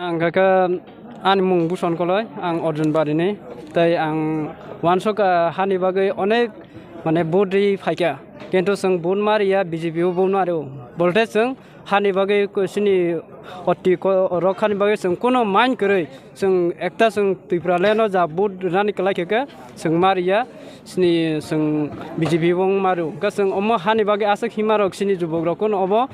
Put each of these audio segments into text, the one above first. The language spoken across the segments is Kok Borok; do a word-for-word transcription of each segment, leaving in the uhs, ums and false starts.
Ang kha kha ani mung Buson Koloi, ang Arjun Barini, tei ang wansok, ah, hani bagwi onek, mane, vote ri phaikha, kintu chwng vote mariya, B J P o vote mario. Bolte chwng hani bagwi ko-, chini oti ko-, rok hani bagwi chwng kuno mind kwrwi, chwng ekta chwng Tipraland o ja vote rani kwlai khe khe chwng mariya, chini chwng B J P o mario. Hwnkhe chwng omo hani bagwi aswk hima rok chini jubok rok kuno obo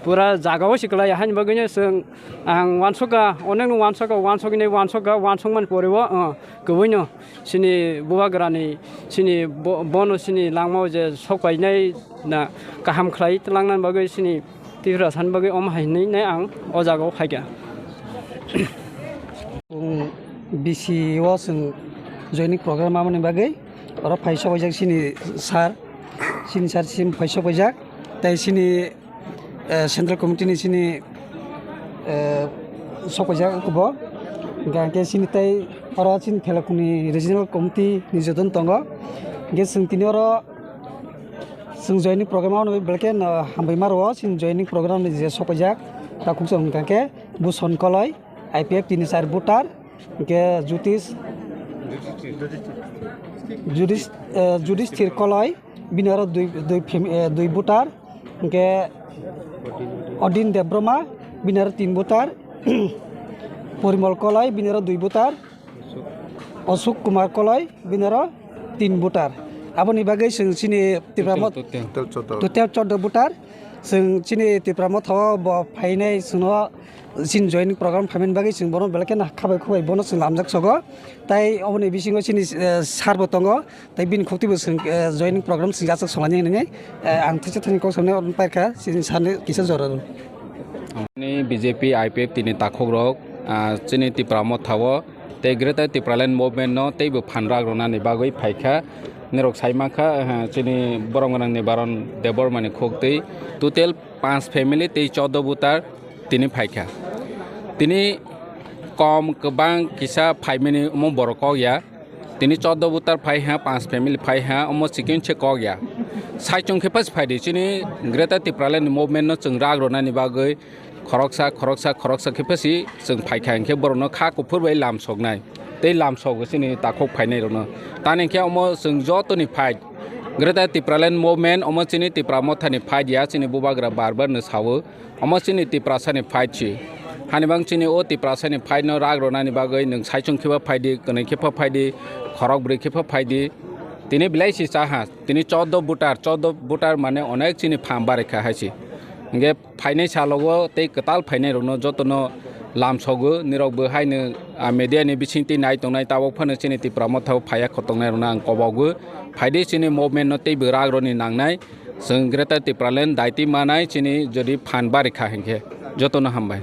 pura jaga o se kwlai, hani bagwi no chwng ang wansokha, onek no wansokha, wansoknai wansokha, wansokmani pore o, uh, kwbwi no chini bubagrani, chini bo-, bono chini langmao je sok painai na kaham khlai tlangnani bagwi chini Tiprasani bagwi omo hai hinwi nai ang o jaga o phaikha. Chwng B C o chwng joining program amoni bagwi oro phai sok paijak chini sir, chini sir sim phai sok paijak, tei chini, eh, central committee ni chini, eh, sok paijak bo, hwnkhe chini tei oro chini Phelakuni regional committee ni joto no tongo, hwnkhe chwng tini oro chwng joining program amoni belai khe no hambai ma rwo, chini joining program ni je sok paijak takhuk chwng hwnkhe Buson Koloi, I P F tini char voter, hwnkhe Jyotish, Judis-, eh, Judisthir Koloi, bini oro dui, dui fam-, eh, dui voter, hwnkhe Odin Debbarma, bini oro tin voter, Porimol Koloi, bini oro dui voter, Ashok Kumar Koloi, bini oro tin voter. Aboni bagwi chwng chini Tipra Motha total, total choddo voter. Chwng chini Tipra Motha o bo phainai chwngno chini joining program phaimani bagwi chwng bono belai kheno khabai khubai bono chwng lamjak sogo. Tai oboni bisingo chini, eh, sir bo tongo. Tai bini khukti bo chwng, eh, joining program chwng jachak songani hinwi, eh, ang thiksa thani kok samni oroni paikha chini sani kisa jora rw. Ni B J P, I P F tini takhuk rok, ah, chini Tipra Motha o tei Greater Tipraland Movement no teibo phan rak rwnani bagwi phaikha. Nirok sai mankha, eh, chini borom gwnang Nibaron Debbarma ni khuk twi total panch family tei choddo voter tini phaikha. Tini kom kwbang kisa phaimani omo borok kok ya. Tini choddo voter phai ha, panch family phai ha, omo chikon se kok ya. Saichung khe phas phai di, chini Greater Tipraland Movement no chwng rak rwnani bagwi khoroksa, khoroksa, khoroksa khe phasi chwng phai kha, hwnkhe borok no kha kuphur bai lam soknai. Tei lam sogo chini takhuk phainai rok no. Tani khe omo chwng joto ni fight. Greater Tipraland Movement omo chini Tipra Motha ni fight ya, chini bubagra bar bar no sao. Omo chini Tiprasani fight si. Hani bang chini o Tiprasani fight no rak rwnani bagwi nwng saichung khe pha phai di, kwnwi khe pha phai di, khorok brwi khe pha phai di. Tini belai si cha ha, tini choddo voter, choddo voter mane onek chini phan barikha hai si. Hwnkhe phainai salogo tei kwtal phainai rokno jotono lam sogo, nirok bo haino, ah, media ni bising twi nai tongnai, tabok phano chini Tipra Motha o phaiya khotoknai rokno ang kobogo. Phai di chini movement no teibo rak rwni nangnai. Chwng Greater Tipraland daiti manai chini jodi phan bari kha hinkhe jotono hambai.